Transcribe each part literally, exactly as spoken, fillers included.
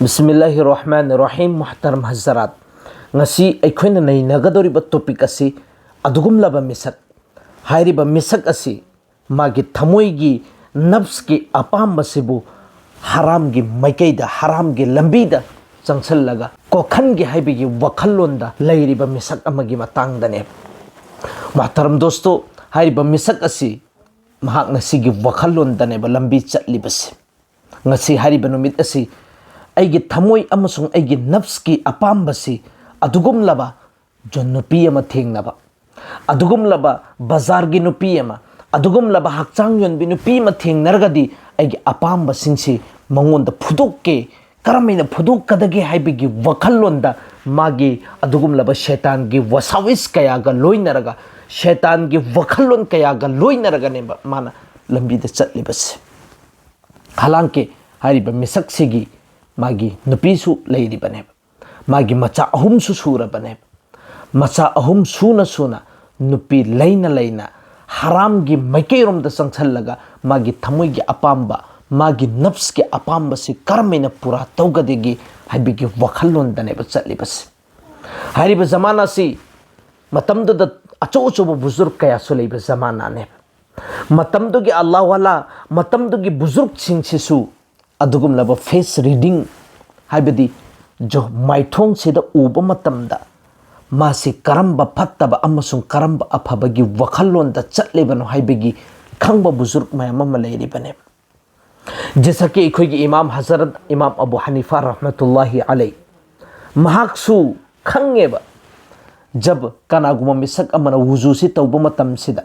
ꯕꯤꯁꯃꯤꯜꯂꯥꯍꯤꯔ ꯔꯍꯃꯥꯅꯤꯔ ꯔꯍꯤꯝ꯫ ꯃꯨꯍꯇꯔꯝ ꯍꯖꯔꯥꯠ, ꯉꯁꯤ ꯑꯩꯈꯣꯏꯅ ꯅꯩꯅꯒꯗꯧꯔꯤꯕ ꯇꯣꯄꯤꯛ ꯑꯁꯤ ꯑꯗꯨꯒꯨꯝꯂꯕ ꯃꯤꯁꯛ꯫ ꯍꯥꯏꯔꯤꯕ ꯃꯤꯁꯛ ꯑꯁꯤ ꯃꯥꯒꯤ ꯊꯃꯣꯏꯒꯤ ꯅꯐꯁꯀꯤ ꯑꯄꯥꯝꯕꯁꯤꯕꯨ ꯍꯔꯥꯝꯒꯤ ꯃꯥꯏꯀꯩꯗ, ꯍꯔꯥꯝꯒꯤ ꯂꯝꯕꯤꯗ ꯆꯪꯁꯤꯜꯂꯒ ꯀꯣꯛꯍꯟꯒꯦ ꯍꯥꯏꯕꯒꯤ ꯋꯥꯈꯜꯂꯣꯟꯗ ꯂꯩꯔꯤꯕ ꯃꯤꯁꯛ ꯑꯃꯒꯤ ꯃꯇꯥꯡꯗꯅꯦꯕ꯫ ꯃꯨꯍꯇꯔꯝ ꯗꯣꯁꯇꯣ, ꯍꯥꯏꯔꯤꯕ ꯃꯤꯁꯛ ꯑꯁꯤ ꯃꯍꯥꯛꯅ ꯁꯤꯒꯤ ꯋꯥꯈꯜꯂꯣꯟꯗꯅꯦꯕ ꯂꯝꯕꯤ ꯆꯠꯂꯤꯕꯁꯦ꯫ ꯉꯁꯤ ꯍꯥꯏꯔꯤꯕ ꯅꯨꯃꯤꯠ ꯑꯁꯤ ꯑꯩꯒꯤ ꯊꯃꯣꯏ ꯑꯃꯁꯨꯡ ꯑꯩꯒꯤ ꯅꯐꯁꯀꯤ ꯑꯄꯥꯝꯕꯁꯤ ꯑꯗꯨꯒꯨꯝꯂꯕ ꯖꯣꯟ ꯅꯨꯄꯤ ꯑꯃ ꯊꯦꯡꯅꯕ, ꯑꯗꯨꯒꯨꯝꯂꯕ ꯕꯖꯥꯔꯒꯤ ꯅꯨꯄꯤ ꯑꯃ, ꯑꯗꯨꯒꯨꯝꯂꯕ ꯍꯛꯆꯥꯡ ꯌꯣꯟꯕꯤ ꯅꯨꯄꯤ ꯑꯃ ꯊꯦꯡꯅꯔꯒꯗꯤ ꯑꯩꯒꯤ ꯑꯄꯥꯝꯕꯁꯤꯡꯁꯤ ꯃꯉꯣꯟꯗ ꯐꯨꯗꯣꯛꯀꯦ, ꯀꯔꯝꯍꯥꯏꯅ ꯐꯨꯗꯣꯛꯀꯗꯒꯦ ꯍꯥꯏꯕꯒꯤ ꯋꯥꯈꯜꯂꯣꯟꯗ ꯃꯥꯒꯤ ꯑꯗꯨꯒꯨꯝꯂꯕ ꯁꯦꯇꯥꯟꯒꯤ ꯋꯥꯁꯥꯋꯤꯁ ꯀꯌꯥꯒ ꯂꯣꯏꯅꯔꯒ, ꯁꯦꯇꯥꯟꯒꯤ ꯋꯥꯈꯜꯂꯣꯟ ꯀꯌꯥꯒ ꯂꯣꯏꯅꯔꯒꯅꯦꯕ ꯃꯥꯅ ꯂꯝꯕꯤꯗ ꯆꯠꯂꯤꯕꯁꯦ꯫ ꯍꯂꯥꯡꯀꯤ ꯍꯥꯏꯔꯤꯕ ꯃꯤꯁꯛꯁꯤꯒꯤ ꯃꯥꯒꯤ ꯅꯨꯄꯤꯁꯨ ꯂꯩꯔꯤꯕꯅꯦꯕ, ꯃꯥꯒꯤ ꯃꯆꯥ ꯑꯍꯨꯝꯁꯨ ꯁꯨꯔꯕꯅꯦꯕ꯫ ꯃꯆꯥ ꯑꯍꯨꯝ ꯁꯨꯅ ꯁꯨꯅ ꯅꯨꯄꯤ ꯂꯩꯅ ꯂꯩꯅ ꯍꯔꯥꯝꯒꯤ ꯃꯥꯏꯀꯩꯔꯣꯝꯗ ꯆꯪꯁꯜꯂꯒ ꯃꯥꯒꯤ ꯊꯃꯣꯏꯒꯤ ꯑꯄꯥꯝꯕ, ꯃꯥꯒꯤ ꯅꯐꯁꯀꯤ ꯑꯄꯥꯝꯕꯁꯤ ꯀꯔꯝꯍꯥꯏꯅ ꯄꯨꯔꯥ ꯇꯧꯒꯗꯒꯦ ꯍꯥꯏꯕꯒꯤ ꯋꯥꯈꯜꯂꯣꯟꯗꯅꯦꯕ ꯆꯠꯂꯤꯕꯁꯤ꯫ ꯍꯥꯏꯔꯤꯕ ꯖꯃꯥꯅꯥꯁꯤ ꯃꯇꯝꯗꯨꯗ ꯑꯆꯧ ꯑꯆꯧꯕ ꯕꯨꯖꯨꯔꯒ ꯀꯌꯥꯁꯨ ꯂꯩꯕ ꯖꯃꯥꯅꯥꯅꯦꯕ꯫ ꯃꯇꯝꯗꯨꯒꯤ ꯑꯜꯂꯥꯍ ꯋꯥꯂꯥ, ꯃꯇꯝꯗꯨꯒꯤ ꯕꯨꯖꯨꯔꯒꯁꯤꯡꯁꯤꯁꯨ ꯑꯗꯨꯒꯨꯝꯂꯕ ꯐꯦꯁ ꯔꯤꯗꯤꯡ, ꯍꯥꯏꯕꯗꯤ ꯖꯣ-, ꯃꯥꯏꯊꯣꯡꯁꯤꯗ ꯎꯕ ꯃꯇꯝꯗ ꯃꯥꯁꯤ ꯀꯔꯝꯕ ꯐꯠꯇꯕ ꯑꯃꯁꯨꯡ ꯀꯔꯝꯕ ꯑꯐꯕꯒꯤ ꯋꯥꯈꯜꯂꯣꯟꯗ ꯆꯠꯂꯤꯕꯅꯣ ꯍꯥꯏꯕꯒꯤ ꯈꯪꯕ ꯕꯨꯖꯨꯔꯒ ꯃꯌꯥꯝ ꯑꯃ ꯂꯩꯔꯤꯕꯅꯦꯕ꯫ ꯖꯩꯁꯥ ꯀꯤ ꯑꯩꯈꯣꯏꯒꯤ ꯏꯃꯥꯝ ꯍꯖꯔꯠ ꯏꯃꯥꯝ ꯑꯕꯨ ꯍꯅꯤꯐꯥ ꯔꯍꯃꯇꯨꯜꯂꯥꯍꯤ ꯑꯂꯩ, ꯃꯍꯥꯛꯁꯨ ꯈꯪꯉꯦꯕ, ꯖꯕ ꯀꯅꯥꯒꯨꯝꯕ ꯃꯤꯁꯛ ꯑꯃꯅ ꯋꯨꯖꯨꯁꯤ ꯇꯧꯕ ꯃꯇꯝꯁꯤꯗ,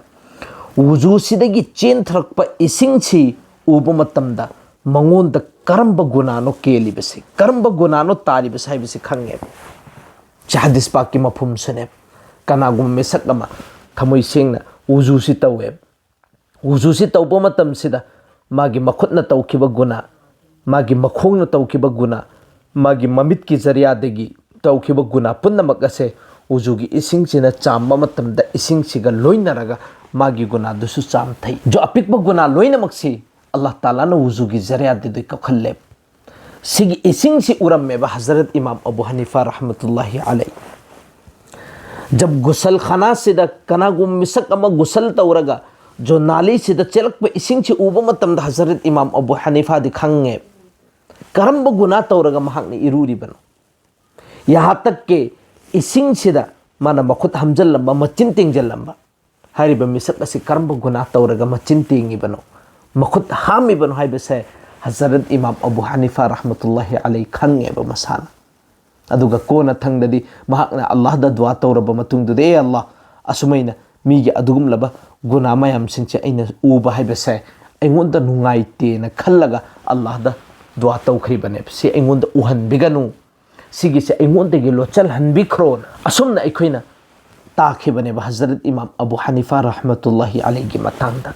ꯋꯨꯖꯨꯁꯤꯗꯒꯤ ꯆꯦꯟꯊꯔꯛꯄ ꯏꯁꯤꯡꯁꯤ ꯎꯕ ꯃꯇꯝꯗ ꯃꯉꯣꯟꯗ ꯀꯔꯝꯕ ꯒꯨꯅꯥꯅꯣ ꯀꯦꯜꯂꯤꯕꯁꯤ, ꯀꯔꯝꯕ ꯒꯨꯅꯥꯅꯣ ꯇꯥꯔꯤꯕꯁꯤ ꯍꯥꯏꯕꯁꯤ ꯈꯪꯉꯦꯕ꯫ ꯁꯤ ꯍꯗꯤꯁ ꯄꯥꯛꯀꯤ ꯃꯐꯍꯨꯝꯁꯤꯅꯦꯕ꯫ ꯀꯅꯥꯒꯨꯝꯕ ꯃꯤꯁꯛ ꯑꯃ ꯊꯃꯣꯏ ꯁꯦꯡꯅ ꯋꯨꯖꯨꯁꯤ ꯇꯧꯋꯦꯕ, ꯋꯨꯖꯨꯁꯤ ꯇꯧꯕ ꯃꯇꯝꯁꯤꯗ ꯃꯥꯒꯤ ꯃꯈꯨꯠꯅ ꯇꯧꯈꯤꯕ ꯒꯨꯅꯥ, ꯃꯥꯒꯤ ꯃꯈꯣꯡꯅ ꯇꯧꯈꯤꯕ ꯒꯨꯅꯥ, ꯃꯥꯒꯤ ꯃꯃꯤꯠꯀꯤ ꯖꯔꯤꯌꯥꯗꯒꯤ ꯇꯧꯈꯤꯕ ꯒꯨꯅꯥ ꯄꯨꯝꯅꯃꯛ ꯑꯁꯦ ꯎꯖꯨꯒꯤ ꯏꯁꯤꯡꯁꯤꯅ ꯆꯥꯝꯕ ꯃꯇꯝꯗ ꯏꯁꯤꯡꯁꯤꯒ ꯂꯣꯏꯅꯔꯒ ꯃꯥꯒꯤ ꯒꯨꯅꯥꯗꯨꯁꯨ ꯆꯥꯝꯊꯩ꯫ ꯖꯣ ꯑꯄꯤꯛꯄ ꯒꯨꯅꯥ ꯂꯣꯏꯅꯃꯛꯁꯤ ꯑꯜꯂꯥꯍ ꯇꯥꯂꯥꯅ ꯎꯖꯨꯒꯤ ꯖꯔꯤꯌꯥꯗꯒꯤ ꯀꯛꯍꯜꯂꯦ꯫ ꯁꯤꯒꯤ ꯏꯁꯤꯡꯁꯤ ꯎꯔꯝꯃꯦꯕ ꯍꯖꯔꯠ ꯏꯃꯥꯝ ꯑꯕꯨ ꯍꯅꯤꯐꯥ ꯔꯍꯃꯇꯨꯜꯂꯥꯍꯤ ꯑꯂꯩ꯫ ꯖꯕ ꯒꯨꯁꯜ ꯈꯥꯅꯥꯁꯤꯗ ꯀꯅꯥꯒꯨꯝꯕ ꯃꯤꯁꯛ ꯑꯃ ꯒꯨꯁꯜ ꯇꯧꯔꯒ ꯖꯣ ꯅꯥꯂꯤꯁꯤꯗ ꯆꯦꯜꯂꯛꯄ ꯏꯁꯤꯡꯁꯤ ꯎꯕ ꯃꯇꯝꯗ ꯍꯖꯔꯠ ꯏꯃꯥꯝ ꯑꯕꯨ ꯍꯅꯤꯐꯥꯗꯤ ꯈꯪꯉꯦ, ꯀꯔꯝꯕ ꯒꯨꯅꯥ ꯇꯧꯔꯒ ꯃꯍꯥꯛꯅ ꯏꯔꯨꯔꯤꯕꯅꯣ꯫ ꯌꯍꯥ ꯇꯛ ꯀꯦ ꯏꯁꯤꯡꯁꯤꯗ ꯃꯥꯅ ꯃꯈꯨꯠ ꯍꯥꯝꯖꯜꯂꯝꯕ, ꯃꯆꯤꯟ ꯇꯦꯡꯖꯜꯂꯝꯕ, ꯍꯥꯏꯔꯤꯕ ꯃꯤꯁꯛ ꯑꯁꯤ ꯀꯔꯝꯕ ꯒꯨꯅꯥ ꯇꯧꯔꯒ ꯃꯆꯤꯟ ꯇꯦꯡꯉꯤꯕꯅꯣ, ꯃꯈꯨꯠ ꯍꯥꯝꯃꯤꯕꯅꯣ ꯍꯥꯏꯕꯁꯦ ꯍꯖꯔꯠ ꯏꯃꯥꯝ ꯑꯕꯨ ꯍꯅꯤꯐꯥ ꯔꯍꯃꯇꯨꯜꯂꯥꯍꯤ ꯑꯂꯩ ꯈꯪꯉꯦꯕ ꯃꯁꯥꯅ꯫ ꯑꯗꯨꯒ ꯀꯣꯟꯅ ꯊꯪꯗꯗꯤ ꯃꯍꯥꯛꯅ ꯑꯜꯂꯥꯍꯗ ꯗꯨꯋꯥ ꯇꯧꯔꯕ ꯃꯇꯨꯡꯗꯨꯗ, "ꯑꯦ ꯑꯜꯂꯥꯍ, ꯑꯁꯨꯃꯥꯏꯅ ꯃꯤꯒꯤ ꯑꯗꯨꯒꯨꯝꯂꯕ ꯒꯨꯅꯥ ꯃꯌꯥꯝꯁꯤꯡꯁꯦ ꯑꯩꯅ ꯎꯕ ꯍꯥꯏꯕꯁꯦ ꯑꯩꯉꯣꯟꯗ ꯅꯨꯡꯉꯥꯏꯇꯦꯅ ꯈꯜꯂꯒ ꯑꯜꯂꯥꯍꯗ ꯗꯨꯋꯥ ꯇꯧꯈ꯭ꯔꯤꯕꯅꯦꯕ꯫ ꯁꯤ ꯑꯩꯉꯣꯟꯗ ꯎꯍꯟꯕꯤꯒꯅꯨ, ꯁꯤꯒꯤꯁꯦ ꯑꯩꯉꯣꯟꯗꯒꯤ ꯂꯣꯠꯁꯤꯜꯍꯟꯕꯤꯈ꯭ꯔꯣꯅ"꯫ ꯑꯁꯨꯝꯅ ꯑꯩꯈꯣꯏꯅ ꯇꯥꯈꯤꯕꯅꯦꯕ ꯍꯖꯔꯠ ꯏꯃꯥꯝ ꯑꯕꯨ ꯍꯅꯤꯐꯥ ꯔꯍꯃꯇꯨꯜꯂꯥꯍꯤ ꯑꯂꯩꯒꯤ ꯃꯇꯥꯡꯗ꯫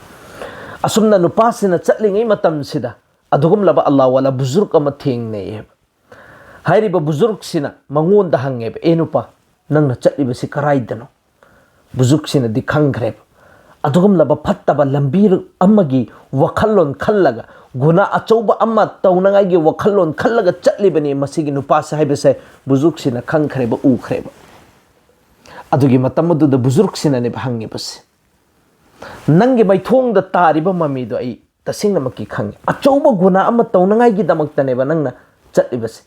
ꯑꯁꯨꯝꯅ ꯅꯨꯄꯥꯁꯤꯅ ꯆꯠꯂꯤꯉꯩ ꯃꯇꯝꯁꯤꯗ ꯑꯗꯨꯒꯨꯝꯂꯕ ꯑꯜꯂꯥꯍ ꯋꯥꯂꯥ ꯕꯨꯖꯨꯔꯒ ꯑꯃ ꯊꯦꯡꯅꯩꯌꯦꯕ꯫ ꯍꯥꯏꯔꯤꯕ ꯕꯨꯖꯨꯔꯒꯁꯤꯅ ꯃꯉꯣꯟꯗ ꯍꯪꯉꯦꯕ, "ꯑꯦ ꯅꯨꯄꯥ, ꯅꯪꯅ ꯆꯠꯂꯤꯕꯁꯤ ꯀꯔꯥꯏꯗꯅꯣ?" ꯕꯨꯖꯨꯔꯒꯁꯤꯅꯗꯤ ꯈꯪꯈ꯭ꯔꯦꯕ꯫ ꯑꯗꯨꯒꯨꯝꯂꯕ ꯐꯠꯇꯕ ꯂꯝꯕꯤ ꯑꯃꯒꯤ ꯋꯥꯈꯜꯂꯣꯟ ꯈꯜꯂꯒ, ꯒꯨꯅꯥ ꯑꯆꯧꯕ ꯑꯃ ꯇꯧꯅꯉꯥꯏꯒꯤ ꯋꯥꯈꯜꯂꯣꯟ ꯈꯜꯂꯒ ꯆꯠꯂꯤꯕꯅꯤ ꯃꯁꯤꯒꯤ ꯅꯨꯄꯥꯁꯦ ꯍꯥꯏꯕꯁꯦ ꯕꯨꯖꯨꯔꯒꯁꯤꯅ ꯈꯪꯈ꯭ꯔꯦꯕ, ꯎꯈ꯭ꯔꯦꯕ꯫ ꯑꯗꯨꯒꯤ ꯃꯇꯝ ꯑꯗꯨꯗ ꯕꯨꯖꯨꯔꯒꯁꯤꯅꯅꯦꯕ ꯍꯪꯉꯤꯕꯁꯦ, "ꯅꯪꯒꯤ ꯃꯥꯏꯊꯣꯡꯗ ꯇꯥꯔꯤꯕ ꯃꯃꯤꯗꯣ ꯑꯩ ꯇꯁꯦꯡꯅꯃꯛꯀꯤ ꯈꯪꯉꯤ꯫ ꯑꯆꯧꯕ ꯒꯨꯅꯥ ꯑꯃ ꯇꯧꯅꯉꯥꯏꯒꯤꯗꯃꯛꯇꯅꯦꯕ ꯅꯪꯅ ꯆꯠꯂꯤꯕꯁꯦ꯫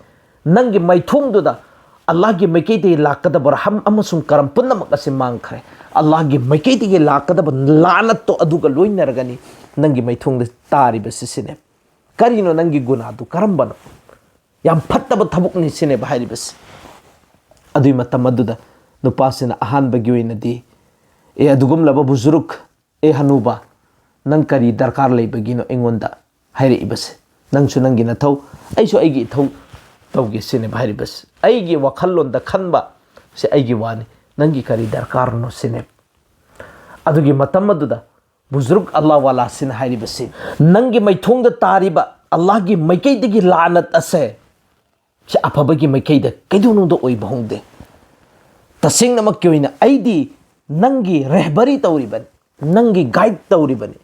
ꯅꯪꯒꯤ ꯃꯥꯏꯊꯣꯡꯗꯨꯗ ꯑꯜꯂꯥꯍꯒꯤ ꯃꯥꯏꯀꯩꯗꯒꯤ ꯂꯥꯛꯀꯗꯕ ꯔꯍꯝ ꯑꯃꯁꯨꯡ ꯀꯔꯝ ꯄꯨꯝꯅꯃꯛ ꯑꯁꯤ ꯃꯥꯡꯈ꯭ꯔꯦ꯫ ꯑꯜꯂꯥꯍꯒꯤ ꯃꯥꯏꯀꯩꯗꯒꯤ ꯂꯥꯛꯀꯗꯕ ꯂꯥꯅꯠꯇꯣ ꯑꯗꯨꯒ ꯂꯣꯏꯅꯔꯒꯅꯤ ꯅꯪꯒꯤ ꯃꯥꯏꯊꯣꯡꯗ ꯇꯥꯔꯤꯕꯁꯤ", ꯁꯤꯅꯦ꯫ "ꯀꯔꯤꯅꯣ ꯅꯪꯒꯤ ꯒꯨꯅꯥꯗꯨ, ꯀꯔꯝꯕꯅꯣ? ꯌꯥꯝ ꯐꯠꯇꯕ ꯊꯕꯛꯅꯤ", ꯁꯤꯅꯦꯕ ꯍꯥꯏꯔꯤꯕꯁꯦ꯫ ꯑꯗꯨꯒꯤ ꯃꯇꯝ ꯑꯗꯨꯗ ꯅꯨꯄꯥꯁꯤꯅ ꯑꯍꯥꯟꯕꯒꯤ ꯑꯣꯏꯅꯗꯤ, "ꯑꯦ ꯑꯗꯨꯒꯨꯝꯂꯕ ꯕꯨꯖꯨꯔꯨꯛ, ꯑꯦ ꯍꯅꯨꯕ, ꯅꯪ ꯀꯔꯤ ꯗꯔꯀꯥꯔ ꯂꯩꯕꯒꯤꯅꯣ ꯑꯩꯉꯣꯟꯗ ꯍꯥꯏꯔꯛꯏꯕꯁꯦ? ꯅꯪꯁꯨ ꯅꯪꯒꯤ ꯅꯊꯧ, ꯑꯩꯁꯨ ꯑꯩꯒꯤ ꯏꯊꯧ ꯇꯧꯒꯦ", ꯁꯤꯅꯦꯕ ꯍꯥꯏꯔꯤꯕꯁꯦ꯫ "ꯑꯩꯒꯤ ꯋꯥꯈꯜꯂꯣꯟꯗ ꯈꯟꯕ ꯁꯦ ꯑꯩꯒꯤ ꯋꯥꯅꯤ, ꯅꯪꯒꯤ ꯀꯔꯤ ꯗꯔꯀꯥꯔꯅꯣ?" ꯁꯤꯅꯦꯕ꯫ ꯑꯗꯨꯒꯤ ꯃꯇꯝ ꯑꯗꯨꯗ ꯕꯨꯖꯨꯔꯨꯛ ꯑꯜꯂꯥꯍ ꯋꯥꯂꯥꯁꯤꯅ ꯍꯥꯏꯔꯤꯕꯁꯤ, "ꯅꯪꯒꯤ ꯃꯥꯏꯊꯣꯡꯗ ꯇꯥꯔꯤꯕ ꯑꯜꯂꯥꯍꯒꯤ ꯃꯥꯏꯀꯩꯗꯒꯤ ꯂꯥꯅꯠ ꯑꯁꯦ ꯁꯤ ꯑꯐꯕꯒꯤ ꯃꯥꯏꯀꯩꯗ ꯀꯩꯗꯧꯅꯨꯡꯗ ꯑꯣꯏꯕ ꯍꯧꯗꯦ꯫ ꯇꯁꯦꯡꯅꯃꯛꯀꯤ ꯑꯣꯏꯅ ꯑꯩꯗꯤ ꯅꯪꯒꯤ ꯔꯦꯍꯕꯔꯤ ꯇꯧꯔꯤꯕꯅꯤ, ꯅꯪꯒꯤ ꯒꯥꯏꯗ ꯇꯧꯔꯤꯕꯅꯤ꯫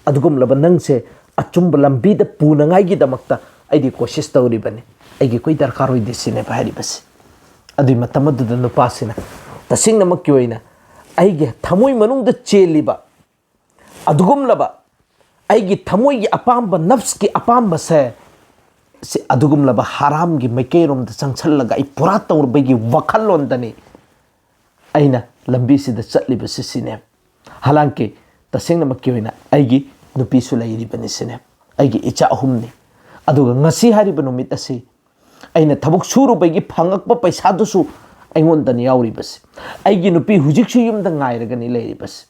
ꯑꯗꯨꯒꯨꯝꯂꯕ ꯅꯪꯁꯦ ꯑꯆꯨꯝꯕ ꯂꯝꯕꯤꯗ ꯄꯨꯅꯉꯥꯏꯒꯤꯗꯃꯛꯇ ꯑꯩꯗꯤ ꯀꯣꯁꯤꯁ ꯇꯧꯔꯤꯕꯅꯤ, ꯑꯩꯒꯤ ꯀꯣꯏ ꯗꯔꯀꯥꯔ ꯑꯣꯏꯗꯦ ꯁꯤꯅꯦꯕ ꯍꯥꯏꯔꯤꯕꯁꯦ꯫ ꯑꯗꯨꯒꯤ ꯃꯇꯝ ꯑꯗꯨꯗ ꯅꯨꯄꯥꯁꯤꯅ ꯇꯁꯦꯡꯅꯃꯛꯀꯤ ꯑꯣꯏꯅ ꯑꯩꯒꯤ ꯊꯃꯣꯏ ꯃꯅꯨꯡꯗ ꯆꯦꯜꯂꯤꯕ ꯑꯗꯨꯒꯨꯝꯂꯕ ꯑꯩꯒꯤ ꯊꯃꯣꯏꯒꯤ ꯑꯄꯥꯝꯕ, ꯅꯐꯁꯀꯤ ꯑꯄꯥꯝꯕꯁꯦ, ꯁꯤ ꯑꯗꯨꯒꯨꯝꯂꯕ ꯍꯔꯥꯝꯒꯤ ꯃꯥꯏꯀꯩꯔꯣꯝꯗ ꯆꯪꯁꯜꯂꯒ ꯑꯩ ꯄꯨꯔꯥ ꯇꯧꯔꯨꯕꯒꯤ ꯋꯥꯈꯜꯂꯣꯟꯗꯅꯤ ꯑꯩꯅ ꯂꯝꯕꯤꯁꯤꯗ ꯆꯠꯂꯤꯕꯁꯤ ꯁꯤꯅꯦ꯫ ꯍꯂꯥꯡꯀꯤ ꯇꯁꯦꯡꯅꯃꯛꯀꯤ ꯑꯣꯏꯅ ꯑꯩꯒꯤ ꯅꯨꯄꯤꯁꯨ ꯂꯩꯔꯤꯕꯅꯤ ꯁꯤꯅꯦ, ꯑꯩꯒꯤ ꯏꯆꯥ ꯑꯍꯨꯝꯅꯤ꯫ ꯑꯗꯨꯒ ꯉꯁꯤ ꯍꯥꯏꯔꯤꯕ ꯅꯨꯃꯤꯠ ꯑꯁꯤ ꯑꯩꯅ ꯊꯕꯛ ꯁꯨꯔꯨꯕꯒꯤ ꯐꯪꯉꯛꯄ ꯄꯩꯁꯥꯗꯨꯁꯨ ꯑꯩꯉꯣꯟꯗꯅꯤ ꯌꯥꯎꯔꯤꯕꯁꯤ꯫ ꯑꯩꯒꯤ ꯅꯨꯄꯤ ꯍꯧꯖꯤꯛꯁꯨ ꯌꯨꯝꯗ ꯉꯥꯏꯔꯒꯅꯤ ꯂꯩꯔꯤꯕꯁꯤ꯫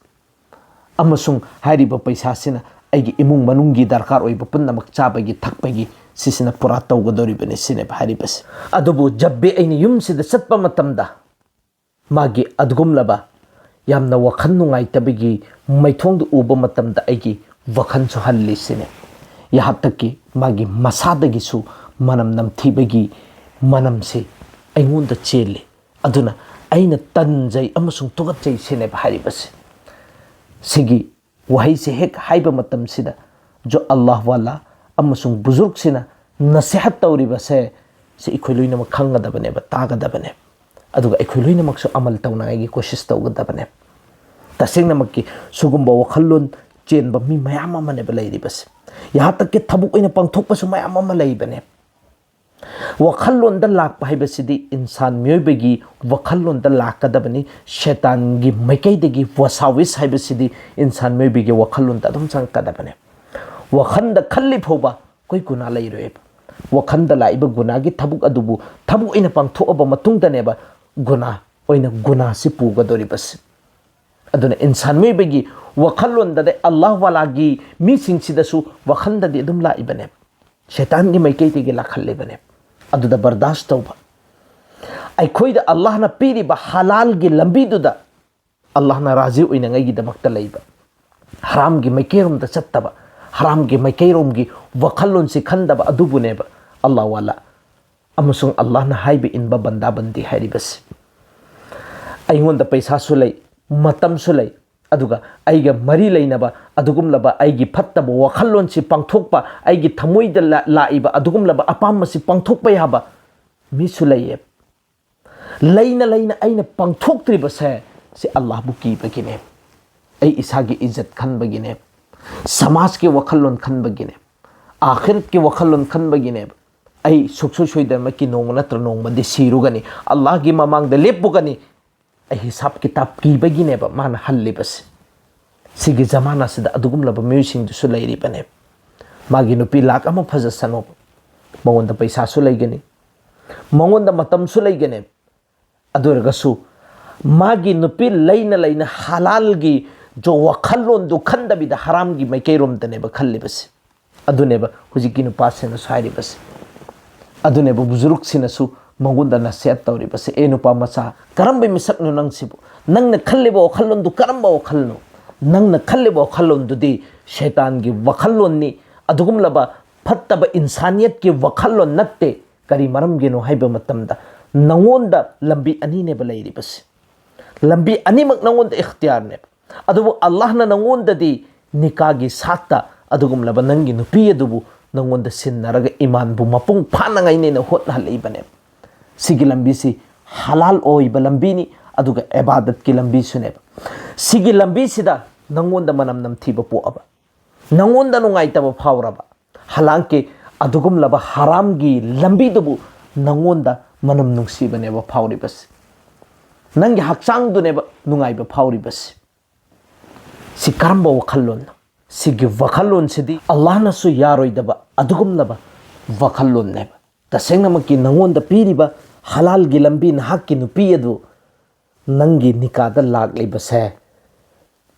ꯑꯃꯁꯨꯡ ꯍꯥꯏꯔꯤꯕ ꯄꯩꯁꯥꯁꯤꯅ ꯑꯩꯒꯤ ꯏꯃꯨꯡ ꯃꯅꯨꯡꯒꯤ ꯗꯔꯀꯥꯔ ꯑꯣꯏꯕ ꯄꯨꯝꯅꯃꯛ, ꯆꯥꯕꯒꯤ ꯊꯛꯄꯒꯤ, ꯁꯤꯁꯤꯅ ꯄꯨꯔꯥ ꯇꯧꯒꯗꯧꯔꯤꯕꯅꯤ ꯁꯤꯅꯦꯕ ꯍꯥꯏꯔꯤꯕꯁꯤ꯫ ꯑꯗꯨꯕꯨ ꯖꯕ ꯚꯤ ꯑꯩꯅ ꯌꯨꯝꯁꯤꯗ ꯆꯠꯄ ꯃꯇꯝꯗ ꯃꯥꯒꯤ ꯑꯗꯨꯒꯨꯝꯂꯕ ꯌꯥꯝꯅ ꯋꯥꯈꯜ ꯅꯨꯡꯉꯥꯏꯇꯕꯒꯤ ꯃꯥꯏꯊꯣꯡꯗꯨ ꯎꯕ ꯃꯇꯝꯗ ꯑꯩꯒꯤ ꯋꯥꯈꯜꯁꯨ ꯍꯜꯂꯤ ꯁꯤꯅꯦ꯫ ꯌꯍꯥꯟ ꯇꯛꯀꯤ ꯃꯥꯒꯤ ꯃꯁꯥꯗꯒꯤꯁꯨ ꯃꯅꯝ ꯅꯝꯊꯤꯕꯒꯤ ꯃꯅꯝꯁꯤ ꯑꯩꯉꯣꯟꯗ ꯆꯦꯜꯂꯤ꯫ ꯑꯗꯨꯅ ꯑꯩꯅ ꯇꯟꯖꯩ ꯑꯃꯁꯨꯡ ꯇꯨꯀꯠꯆꯩ ꯁꯤꯅꯦꯕ ꯍꯥꯏꯔꯤꯕꯁꯤ꯫ ꯁꯤꯒꯤ ꯋꯥꯍꯩꯁꯦ ꯍꯦꯛ ꯍꯥꯏꯕ ꯃꯇꯝꯁꯤꯗ ꯖꯣ ꯑꯜꯂꯥꯍ ꯋꯥꯂꯥ ꯑꯃꯁꯨꯡ ꯕꯨꯖꯨꯔꯒꯁꯤꯅ ꯅꯁꯤꯍꯠ ꯇꯧꯔꯤꯕꯁꯦ, ꯁꯤ ꯑꯩꯈꯣꯏ ꯂꯣꯏꯅꯃꯛ ꯈꯪꯒꯗꯕꯅꯦꯕ, ꯇꯥꯒꯗꯕꯅꯦꯕ꯫ ꯑꯗꯨꯒ ꯑꯩꯈꯣꯏ ꯂꯣꯏꯅꯃꯛꯁꯨ ꯑꯃꯜ ꯇꯧꯅꯉꯥꯏꯒꯤ ꯀꯣꯁꯤꯁ ꯇꯧꯒꯗꯕꯅꯦꯕ꯫ ꯇꯁꯦꯡꯅꯃꯛꯀꯤ ꯁꯤꯒꯨꯝꯕ ꯋꯥꯈꯜꯂꯣꯟ ꯆꯦꯟꯕ ꯃꯤ ꯃꯌꯥꯝ ꯑꯃꯅꯦꯕ ꯂꯩꯔꯤꯕꯁꯦ꯫ ꯌꯍꯥꯟ ꯇꯛꯀꯤ ꯊꯕꯛ ꯑꯣꯏꯅ ꯄꯥꯡꯊꯣꯛꯄꯁꯨ ꯃꯌꯥꯝ ꯑꯃ ꯂꯩꯕꯅꯦꯕ꯫ ꯋꯥꯈꯜꯂꯣꯟꯗ ꯂꯥꯛꯄ ꯍꯥꯏꯕꯁꯤꯗꯤ ꯏꯟꯁꯥꯟ ꯃꯤꯑꯣꯏꯕꯒꯤ ꯋꯥꯈꯜꯂꯣꯟꯗ ꯂꯥꯛꯀꯗꯕꯅꯤ꯫ ꯁꯦꯇꯥꯟꯒꯤ ꯃꯥꯏꯀꯩꯗꯒꯤ ꯋꯥꯁꯥꯋꯤꯁ ꯍꯥꯏꯕꯁꯤꯗꯤ ꯏꯟꯁꯥꯟ ꯃꯤꯑꯣꯏꯕꯒꯤ ꯋꯥꯈꯜꯂꯣꯟꯗ ꯑꯗꯨꯝ ꯆꯪꯉꯛꯀꯗꯕꯅꯦ꯫ ꯋꯥꯈꯜꯗ ꯈꯜꯂꯤ ꯐꯥꯎꯕ ꯑꯩꯈꯣꯏ ꯒꯨꯅꯥ ꯂꯩꯔꯣꯏꯕ꯫ ꯋꯥꯈꯜꯗ ꯂꯥꯛꯏꯕ ꯒꯨꯅꯥꯒꯤ ꯊꯕꯛ ꯑꯗꯨꯕꯨ ꯊꯕꯛ ꯑꯣꯏꯅ ꯄꯥꯡꯊꯣꯛꯑꯕ ꯃꯇꯨꯡꯗꯅꯦꯕ ꯒꯨꯅꯥ ꯑꯣꯏꯅ ꯒꯨꯅꯥꯁꯤ ꯄꯨꯒꯗꯧꯔꯤꯕꯁꯤ꯫ ꯑꯗꯨꯅ ꯏꯟꯁꯥꯟ ꯃꯤꯑꯣꯏꯕꯒꯤ ꯋꯥꯈꯜꯂꯣꯟꯗꯗꯤ ꯑꯜꯂꯥꯍ ꯋꯥꯂꯥꯒꯤ ꯃꯤꯁꯤꯡꯁꯤꯗꯁꯨ ꯋꯥꯈꯜꯗꯗꯤ ꯑꯗꯨꯝ ꯂꯥꯛꯏꯕꯅꯦꯕ꯫ ꯁꯦꯇꯥꯟꯒꯤ ꯃꯥꯏꯀꯩꯗꯒꯤ ꯂꯥꯛꯍꯜꯂꯤꯕꯅꯦꯕ꯫ ꯑꯗꯨꯗ ꯕꯔꯗꯥꯁ ꯇꯧꯕ꯫ ꯑꯩꯈꯣꯏꯗ ꯑꯜꯂꯥꯍꯅ ꯄꯤꯔꯤꯕ ꯍꯂꯥꯜꯒꯤ ꯂꯝꯕꯤꯗꯨꯗ ꯑꯜꯂꯥꯍꯅ ꯔꯥꯖꯤ ꯑꯣꯏꯅꯉꯥꯏꯒꯤꯗꯃꯛꯇ ꯂꯩꯕ꯫ ꯍꯔꯥꯝꯒꯤ ꯃꯥꯏꯀꯩꯔꯣꯝꯗ ꯆꯠꯇꯕ, ꯍꯔꯥꯝꯒꯤ ꯃꯥꯏꯀꯩꯔꯣꯝꯒꯤ ꯋꯥꯈꯜꯂꯣꯟꯁꯤ ꯈꯟꯗꯕ ꯑꯗꯨꯕꯨꯅꯦꯕ ꯑꯜꯂꯥꯍ ꯋꯥꯂꯥ ꯑꯃꯁꯨꯡ ꯑꯜꯂꯥꯍꯅ ꯍꯥꯏꯕ ꯏꯟꯕ ꯕꯟꯗꯥ ꯕꯟꯗꯤ ꯍꯥꯏꯔꯤꯕꯁꯤ꯫ ꯑꯩꯉꯣꯟꯗ ꯄꯩꯁꯥꯁꯨ ꯂꯩ, ꯃꯇꯝꯁꯨ ꯂꯩ, ꯑꯗꯨꯒ ꯑꯩꯒ ꯃꯔꯤ ꯂꯩꯅꯕ ꯑꯗꯨꯒꯨꯝꯂꯕ ꯑꯩꯒꯤ ꯐꯠꯇꯕ ꯋꯥꯈꯜꯂꯣꯟꯁꯤ ꯄꯥꯡꯊꯣꯛꯄ, ꯑꯩꯒꯤ ꯊꯃꯣꯏꯗ ꯂꯥꯛꯏꯕ ꯑꯗꯨꯒꯨꯝꯂꯕ ꯑꯄꯥꯝꯕꯁꯤ ꯄꯥꯡꯊꯣꯛꯄ ꯌꯥꯕ ꯃꯤꯁꯨ ꯂꯩꯌꯦ꯫ ꯂꯩꯅ ꯂꯩꯅ ꯑꯩꯅ ꯄꯥꯡꯊꯣꯛꯇ꯭ꯔꯤꯕꯁꯦ, ꯁꯤ ꯑꯜꯂꯥꯍꯕꯨ ꯀꯤꯕꯒꯤꯅꯦ, ꯑꯩ ꯏꯁꯥꯒꯤ ꯏꯖꯠ ꯈꯟꯕꯒꯤꯅꯦ, ꯁꯃꯥꯖꯀꯤ ꯋꯥꯈꯜꯂꯣꯟ ꯈꯟꯕꯒꯤꯅꯦ, ꯑꯥꯈꯤꯔꯠꯀꯤ ꯋꯥꯈꯜꯂꯣꯟ ꯈꯟꯕꯒꯤꯅꯦꯕ꯫ ꯑꯩ ꯁꯨꯛꯁꯣꯏ ꯁꯣꯏꯗꯅꯃꯛꯀꯤ ꯅꯣꯡꯃ ꯅꯠꯇ꯭ꯔ ꯅꯣꯡꯃꯗꯤ ꯁꯤꯔꯨꯒꯅꯤ, ꯑꯜꯂꯥꯍꯒꯤ ꯃꯃꯥꯡꯗ ꯂꯦꯞꯄꯨꯒꯅꯤ꯫ ꯑꯩ ꯍꯤꯁꯥꯕ ꯀꯤꯇꯥꯕ ꯀꯤꯕꯒꯤꯅꯦꯕ ꯃꯥꯅ ꯍꯜꯂꯤꯕꯁꯦ꯫ ꯁꯤꯒꯤ ꯖꯃꯥꯅꯥꯁꯤꯗ ꯑꯗꯨꯒꯨꯝꯂꯕ ꯃꯤꯑꯣꯏꯁꯤꯡꯗꯨꯁꯨ ꯂꯩꯔꯤꯕꯅꯦꯕ꯫ ꯃꯥꯒꯤ ꯅꯨꯄꯤ ꯂꯥꯛ ꯑꯃ ꯐꯖꯁꯅꯨꯕ, ꯃꯉꯣꯟꯗ ꯄꯩꯁꯥꯁꯨ ꯂꯩꯒꯅꯤ, ꯃꯉꯣꯟꯗ ꯃꯇꯝꯁꯨ ꯂꯩꯒꯅꯦꯕ꯫ ꯑꯗꯨ ꯑꯣꯏꯔꯒꯁꯨ ꯃꯥꯒꯤ ꯅꯨꯄꯤ ꯂꯩꯅ ꯂꯩꯅ ꯍꯂꯥꯜꯒꯤ ꯖꯣ ꯋꯥꯈꯜꯂꯣꯟꯗꯨ ꯈꯟꯗꯕꯤꯗ ꯍꯔꯥꯝꯒꯤ ꯃꯥꯏꯀꯩꯔꯣꯝꯗꯅꯦꯕ ꯈꯜꯂꯤꯕꯁꯦ꯫ ꯑꯗꯨꯅꯦꯕ ꯍꯧꯖꯤꯛꯀꯤ ꯅꯨꯄꯥꯁꯤꯅꯁꯨ ꯍꯥꯏꯔꯤꯕꯁꯦ꯫ ꯑꯗꯨꯅꯦꯕ ꯕꯨꯖꯨꯔꯨꯛꯁꯤꯅꯁꯨ ꯃꯉꯣꯟꯗ ꯅꯁꯤꯍꯠ ꯇꯧꯔꯤꯕꯁꯦ, "ꯑꯦ ꯅꯨꯄꯥ ꯃꯆꯥ, ꯀꯔꯝꯕ ꯃꯤꯁꯛꯅꯣ ꯅꯪꯁꯤꯕꯨ? ꯅꯪꯅ ꯈꯜꯂꯤꯕ ꯋꯥꯈꯜꯂꯣꯟꯗꯨ ꯀꯔꯝꯕ ꯋꯥꯈꯜꯅꯣ? ꯅꯪꯅ ꯈꯜꯂꯤꯕ ꯋꯥꯈꯜꯂꯣꯟꯗꯨꯗꯤ ꯁꯩꯇꯥꯟꯒꯤ ꯋꯥꯈꯜꯂꯣꯟꯅꯤ, ꯑꯗꯨꯒꯨꯝꯂꯕ ꯐꯠꯇꯕ ꯏꯟꯁꯥꯅꯤꯌꯠꯀꯤ ꯋꯥꯈꯜꯂꯣꯟ ꯅꯠꯇꯦ꯫ ꯀꯔꯤ ꯃꯔꯝꯒꯤꯅꯣ ꯍꯥꯏꯕ ꯃꯇꯝꯗ ꯅꯉꯣꯟꯗ ꯂꯝꯕꯤ ꯑꯅꯤꯅꯦꯕ ꯂꯩꯔꯤꯕꯁꯦ꯫ ꯂꯝꯕꯤ ꯑꯅꯤꯃꯛ ꯅꯉꯣꯟꯗ ꯏꯈꯇꯤꯌꯥꯔꯅꯦꯕ꯫ ꯑꯗꯨꯕꯨ ꯑꯜꯂꯥꯍꯅ ꯅꯉꯣꯟꯗꯗꯤ ꯅꯤꯀꯥꯒꯤ ꯁꯥꯠꯇ ꯑꯗꯨꯒꯨꯝꯂꯕ ꯅꯪꯒꯤ ꯅꯨꯄꯤ ꯑꯗꯨꯕꯨ ꯅꯉꯣꯟꯗ ꯁꯤꯟꯅꯔꯒ ꯏꯃꯥꯟꯕꯨ ꯃꯄꯨꯡ ꯐꯥꯅꯉꯥꯏꯅꯦꯅ ꯍꯣꯠꯅꯍꯜꯂꯛꯏꯕꯅꯦꯕ꯫ ꯁꯤꯒꯤ ꯂꯝꯕꯤꯁꯤ ꯍꯂꯥꯜ ꯑꯣꯏꯕ ꯂꯝꯕꯤꯅꯤ, ꯑꯗꯨꯒ ꯏꯕꯥꯗꯠꯀꯤ ꯂꯝꯕꯤꯁꯨꯅꯦꯕ꯫ ꯁꯤꯒꯤ ꯂꯝꯕꯤꯁꯤꯗ ꯅꯉꯣꯟꯗ ꯃꯅꯝ ꯅꯝꯊꯤꯕ ꯄꯣꯛꯑꯕ, ꯅꯉꯣꯟꯗ ꯅꯨꯡꯉꯥꯏꯇꯕ ꯐꯥꯎꯔꯕ, ꯍꯂꯥꯡꯀꯤ ꯑꯗꯨꯒꯨꯝꯂꯕ ꯍꯔꯥꯝꯒꯤ ꯂꯝꯕꯤꯗꯨꯕꯨ ꯅꯉꯣꯟꯗ ꯃꯅꯝ ꯅꯨꯡꯁꯤꯕꯅꯦꯕ ꯐꯥꯎꯔꯤꯕꯁꯤ, ꯅꯪꯒꯤ ꯍꯛꯆꯥꯡꯗꯨꯅꯦꯕ ꯅꯨꯡꯉꯥꯏꯕ ꯐꯥꯎꯔꯤꯕꯁꯤ꯫ ꯁꯤ ꯀꯔꯝꯕ ꯋꯥꯈꯜꯂꯣꯟꯅꯣ? ꯁꯤꯒꯤ ꯋꯥꯈꯜꯂꯣꯟꯁꯤꯗꯤ ꯑꯜꯂꯥꯍꯅꯁꯨ ꯌꯥꯔꯣꯏꯗꯕ ꯑꯗꯨꯒꯨꯝꯂꯕ ꯋꯥꯈꯜꯂꯣꯟꯅꯦꯕ꯫ ꯇꯁꯦꯡꯅꯃꯛꯀꯤ ꯅꯉꯣꯟꯗ ꯄꯤꯔꯤꯕ ꯍꯂꯥꯜꯒꯤ ꯂꯝꯕꯤ, ꯅꯍꯥꯛꯀꯤ ꯅꯨꯄꯤ ꯑꯗꯨ ꯅꯪꯒꯤ ꯅꯤꯀꯥꯗ ꯂꯥꯛꯂꯤꯕꯁꯦ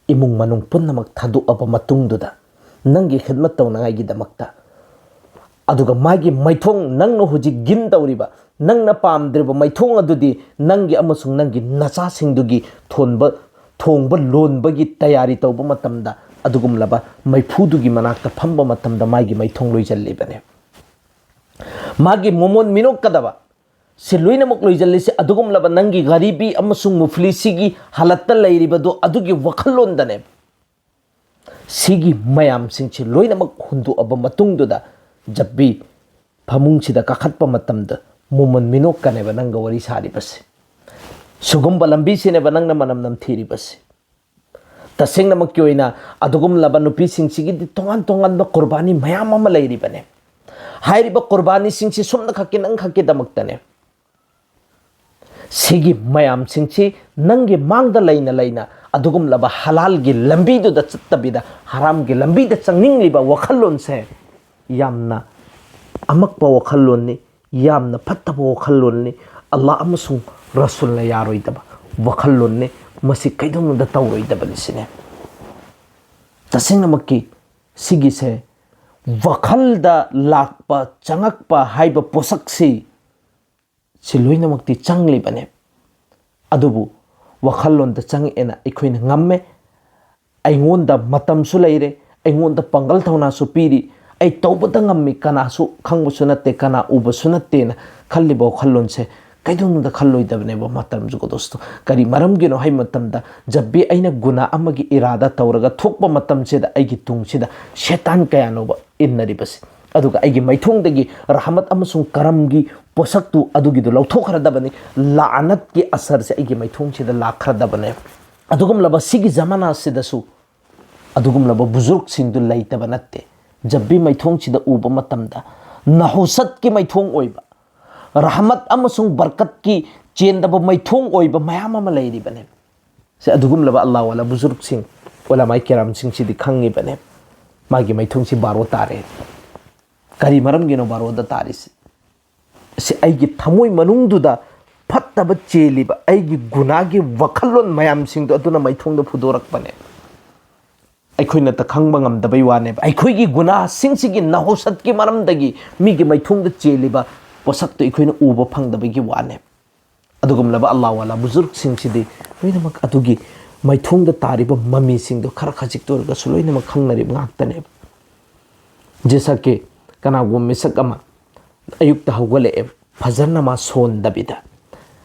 ꯏꯃꯨꯡ ꯃꯅꯨꯡ ꯄꯨꯝꯅꯃꯛ ꯊꯥꯗꯣꯛꯑꯕ ꯃꯇꯨꯡꯗꯨꯗ ꯅꯪꯒꯤ ꯈꯤꯗꯃꯠ ꯇꯧꯅꯉꯥꯏꯒꯤꯗꯃꯛꯇ, ꯑꯗꯨꯒ ꯃꯥꯒꯤ ꯃꯥꯏꯊꯣꯡ, ꯅꯪꯅ ꯍꯧꯖꯤꯛ ꯒꯤꯟ ꯇꯧꯔꯤꯕ, ꯅꯪꯅ ꯄꯥꯝꯗ꯭ꯔꯤꯕ ꯃꯥꯏꯊꯣꯡ ꯑꯗꯨꯗꯤ ꯅꯪꯒꯤ ꯑꯃꯁꯨꯡ ꯅꯪꯒꯤ ꯅꯆꯥꯁꯤꯡꯗꯨꯒꯤ ꯊꯣꯟꯕ, ꯊꯣꯡꯕ ꯂꯣꯟꯕꯒꯤ ꯇꯌꯥꯔꯤ ꯇꯧꯕ ꯃꯇꯝꯗ, ꯑꯗꯨꯒꯨꯝꯂꯕ ꯃꯩꯐꯨꯗꯨꯒꯤ ꯃꯅꯥꯛꯇ ꯐꯝꯕ ꯃꯇꯝꯗ ꯃꯥꯒꯤ ꯃꯥꯏꯊꯣꯡ ꯂꯣꯏꯁꯤꯜꯂꯤꯕꯅꯦ꯫ ꯃꯥꯒꯤ ꯃꯃꯣꯟ ꯃꯤꯅꯣꯛꯀꯗꯕ, ꯁꯤ ꯂꯣꯏꯅꯃꯛ ꯂꯣꯏꯁꯤꯜꯂꯤꯁꯤ ꯑꯗꯨꯒꯨꯝꯂꯕ ꯅꯪꯒꯤ ꯒꯥꯔꯤꯕꯤ ꯑꯃꯁꯨꯡ ꯃꯨꯐꯂꯤ ꯁꯤꯒꯤ ꯍꯥꯂꯠꯇ ꯂꯩꯔꯤꯕꯗꯣ ꯑꯗꯨꯒꯤ ꯋꯥꯈꯜꯂꯣꯟꯗꯅꯦ꯫ ꯁꯤꯒꯤ ꯃꯌꯥꯝꯁꯤꯡꯁꯤ ꯂꯣꯏꯅꯃꯛ ꯍꯨꯟꯗꯣꯛꯑꯕ ꯃꯇꯨꯡꯗꯨꯗ ꯖꯞꯕꯤ ꯐꯃꯨꯡꯁꯤꯗ ꯀꯥꯈꯠꯄ ꯃꯇꯝꯗ ꯃꯣꯃꯟ ꯃꯤꯅꯣꯛꯀꯅꯦꯕ ꯅꯪꯒ ꯋꯥꯔꯤ ꯁꯥꯔꯤꯕꯁꯤ꯫ ꯁꯤꯒꯨꯝꯕ ꯂꯝꯕꯤꯁꯤꯅꯦꯕ ꯅꯪꯅ ꯃꯅꯝ ꯅꯝꯊꯤꯔꯤꯕꯁꯤ꯫ ꯇꯁꯦꯡꯅꯃꯛꯀꯤ ꯑꯣꯏꯅ ꯑꯗꯨꯒꯨꯝꯂꯕ ꯅꯨꯄꯤꯁꯤꯡꯁꯤꯒꯤꯗꯤ ꯇꯣꯉꯥꯟ ꯇꯣꯉꯥꯟꯕ ꯀꯨꯔꯕꯥꯅꯤ ꯃꯌꯥꯝ ꯑꯃ ꯂꯩꯔꯤꯕꯅꯦ꯫ ꯍꯥꯏꯔꯤꯕ ꯀꯨꯔꯕꯥꯅꯤꯁꯤꯡꯁꯤ ꯁꯨꯝꯅ ꯈꯛꯀꯤ ꯅꯪ ꯈꯛꯀꯤꯗꯃꯛꯇꯅꯦ꯫ ꯁꯤꯒꯤ ꯃꯌꯥꯝꯁꯤꯡꯁꯤ ꯅꯪꯒꯤ ꯃꯥꯡꯗ ꯂꯩꯅ ꯂꯩꯅ ꯑꯗꯨꯒꯨꯝꯂꯕ ꯍꯂꯥꯜꯒꯤ ꯂꯝꯕꯤꯗꯨꯗ ꯆꯠꯇꯕꯤꯗ ꯍꯔꯥꯝꯒꯤ ꯂꯝꯕꯤꯗ ꯆꯪꯅꯤꯡꯂꯤꯕ ꯋꯥꯈꯜꯂꯣꯟꯁꯦ ꯌꯥꯝꯅ ꯑꯃꯛꯄ ꯋꯥꯈꯜꯂꯣꯟꯅꯤ, ꯌꯥꯝꯅ ꯐꯠꯇꯕ ꯋꯥꯈꯜꯂꯣꯟꯅꯤ, ꯑꯜꯂꯥꯍ ꯑꯃꯁꯨꯡ ꯔꯁꯨꯜꯅ ꯌꯥꯔꯣꯏꯗꯕ ꯋꯥꯈꯜꯂꯣꯟꯅꯤ꯫ ꯃꯁꯤ ꯀꯩꯗꯧꯅꯨꯡꯗ ꯇꯧꯔꯣꯏꯗꯕꯅꯤ ꯁꯤꯅꯦ꯫ ꯇꯁꯦꯡꯅꯃꯛꯀꯤ ꯁꯤꯒꯤꯁꯦ ꯋꯥꯈꯜꯗ ꯂꯥꯛꯄ, ꯆꯪꯉꯛꯄ ꯍꯥꯏꯕ ꯄꯣꯠꯁꯛꯁꯤ ꯁꯤ ꯂꯣꯏꯅꯃꯛꯇꯤ ꯆꯪꯂꯤꯕꯅꯦ꯫ ꯑꯗꯨꯕꯨ ꯋꯥꯈꯜꯂꯣꯟꯗ ꯆꯪꯉꯛꯑꯦꯅ ꯑꯩꯈꯣꯏꯅ ꯉꯝꯃꯦ꯫ ꯑꯩꯉꯣꯟꯗ ꯃꯇꯝꯁꯨ ꯂꯩꯔꯦ, ꯑꯩꯉꯣꯟꯗ ꯄꯥꯡꯒꯜ ꯊꯧꯅꯥꯁꯨ ꯄꯤꯔꯤ, ꯑꯩ ꯇꯧꯕꯇ ꯉꯝꯃꯤ, ꯀꯅꯥꯁꯨ ꯈꯪꯕꯁꯨ ꯅꯠꯇꯦ, ꯀꯅꯥ ꯎꯕꯁꯨ ꯅꯠꯇꯦꯅ ꯈꯜꯂꯤꯕ ꯋꯥꯈꯜꯂꯣꯟꯁꯦ ꯀꯩꯗꯧꯅꯨꯡꯗ ꯈꯜꯂꯣꯏꯗꯕꯅꯦꯕ ꯃꯇꯝꯁꯨ ꯀꯗꯣꯁꯇꯣ꯫ ꯀꯔꯤ ꯃꯔꯝꯒꯤꯅꯣ ꯍꯥꯏꯕ ꯃꯇꯝꯗ ꯖꯕꯤ ꯑꯩꯅ ꯒꯨꯅꯥ ꯑꯃꯒꯤ ꯏꯔꯥꯗ ꯇꯧꯔꯒ ꯊꯣꯛꯄ ꯃꯇꯝꯁꯤꯗ ꯑꯩꯒꯤ ꯇꯨꯡꯁꯤꯗ ꯁꯦꯇꯥꯟ ꯀꯌꯥꯅꯣꯕ ꯏꯟꯅꯔꯤꯕꯁꯦ꯫ ꯑꯗꯨꯒ ꯑꯩꯒꯤ ꯃꯥꯏꯊꯣꯡꯗꯒꯤ ꯔꯍꯃꯠ ꯑꯃꯁꯨꯡ ꯀꯔꯝꯒꯤ ꯄꯣꯠꯁꯛꯇꯨ ꯑꯗꯨꯒꯤꯗꯨ ꯂꯧꯊꯣꯛꯈ꯭ꯔꯗꯕꯅꯤ꯫ ꯂꯥꯅꯠꯀꯤ ꯑꯁꯔꯁꯦ ꯑꯩꯒꯤ ꯃꯥꯏꯊꯣꯡꯁꯤꯗ ꯂꯥꯛꯈ꯭ꯔꯗꯕꯅꯦ꯫ ꯑꯗꯨꯒꯨꯝꯂꯕ ꯁꯤꯒꯤ ꯖꯃꯥꯅꯥꯁꯤꯗꯁꯨ ꯑꯗꯨꯒꯨꯝꯂꯕ ꯕꯨꯖꯨꯔꯛꯁꯤꯡꯗꯨ ꯂꯩꯇꯕ ꯅꯠꯇꯦ꯫ ꯖꯕꯤ ꯃꯥꯏꯊꯣꯡꯁꯤꯗ ꯎꯕ ꯃꯇꯝꯗ ꯅꯍꯨꯁꯠꯀꯤ ꯃꯥꯏꯊꯣꯡ ꯑꯣꯏꯕ, ꯔꯍꯃꯠ ꯑꯃꯁꯨꯡ ꯕꯔꯀꯠꯀꯤ ꯆꯦꯟꯗꯕ ꯃꯥꯏꯊꯣꯡ ꯑꯣꯏꯕ ꯃꯌꯥꯝ ꯑꯃ ꯂꯩꯔꯤꯕꯅꯦ꯫ ꯁꯦ ꯑꯗꯨꯒꯨꯝꯂꯕ ꯑꯜꯂꯥꯍ ꯋꯥꯂꯥ ꯕꯨꯖꯨꯔꯛꯁꯤꯡ, ꯎꯂꯃꯥꯏ ꯀꯤꯔꯥꯝꯁꯤꯡꯁꯤꯗꯤ ꯈꯪꯉꯤꯕꯅꯦ꯫ ꯃꯥꯒꯤ ꯃꯥꯏꯊꯣꯡꯁꯤ ꯕꯥꯔꯣ ꯇꯥꯔꯦ꯫ ꯀꯔꯤ ꯃꯔꯝꯒꯤꯅꯣ ꯕꯥꯔꯣꯗ ꯇꯥꯔꯤꯁꯤ? ꯁꯤ ꯑꯩꯒꯤ ꯊꯃꯣꯏ ꯃꯅꯨꯡꯗꯨꯗ ꯐꯠꯇꯕ ꯆꯦꯜꯂꯤꯕ ꯑꯩꯒꯤ ꯒꯨꯅꯥꯒꯤ ꯋꯥꯈꯜꯂꯣꯟ ꯃꯌꯥꯝꯁꯤꯡꯗꯣ ꯑꯗꯨꯅ ꯃꯥꯏꯊꯣꯡꯗ ꯐꯨꯗꯣꯔꯛꯄꯅꯦ꯫ ꯑꯩꯈꯣꯏꯅꯇ ꯈꯪꯕ ꯉꯝꯗꯕꯩ ꯋꯥꯅꯦꯕ꯫ ꯑꯩꯈꯣꯏꯒꯤ ꯒꯨꯅꯥꯁꯤꯡꯁꯤꯒꯤ ꯅꯍꯨꯁꯠꯀꯤ ꯃꯔꯝꯗꯒꯤ ꯃꯤꯒꯤ ꯃꯥꯏꯊꯣꯡꯗ ꯆꯦꯜꯂꯤꯕ ꯄꯣꯠꯁꯛꯇꯣ ꯑꯩꯈꯣꯏꯅ ꯎꯕ ꯐꯪꯗꯕꯒꯤ ꯋꯥꯅꯦꯕ꯫ ꯑꯗꯨꯒꯨꯝꯂꯕ ꯑꯜꯂꯥꯍ ꯋꯥꯂꯥ ꯕꯨꯖꯨꯔꯛꯁꯤꯡꯁꯤꯗꯤ ꯂꯣꯏꯅꯃꯛ ꯑꯗꯨꯒꯤ ꯃꯥꯏꯊꯣꯡꯗ ꯇꯥꯔꯤꯕ ꯃꯃꯤꯁꯤꯡꯗꯣ ꯈꯔ ꯈꯖꯤꯛꯇ ꯑꯣꯏꯔꯒꯁꯨ ꯂꯣꯏꯅꯃꯛ ꯈꯪꯅꯔꯤꯕ ꯉꯥꯛꯇꯅꯦꯕ꯫ ꯖꯦꯁꯥ ꯀꯦ ꯀꯅꯥꯒꯨꯝꯕ ꯃꯤꯁꯛ ꯑꯃ ꯑꯌꯨꯛꯇ ꯍꯧꯒꯠꯂꯛꯑꯦꯕ, ꯐꯖꯔ ꯅꯃꯥꯖ ꯁꯣꯟꯗꯕꯤꯗ,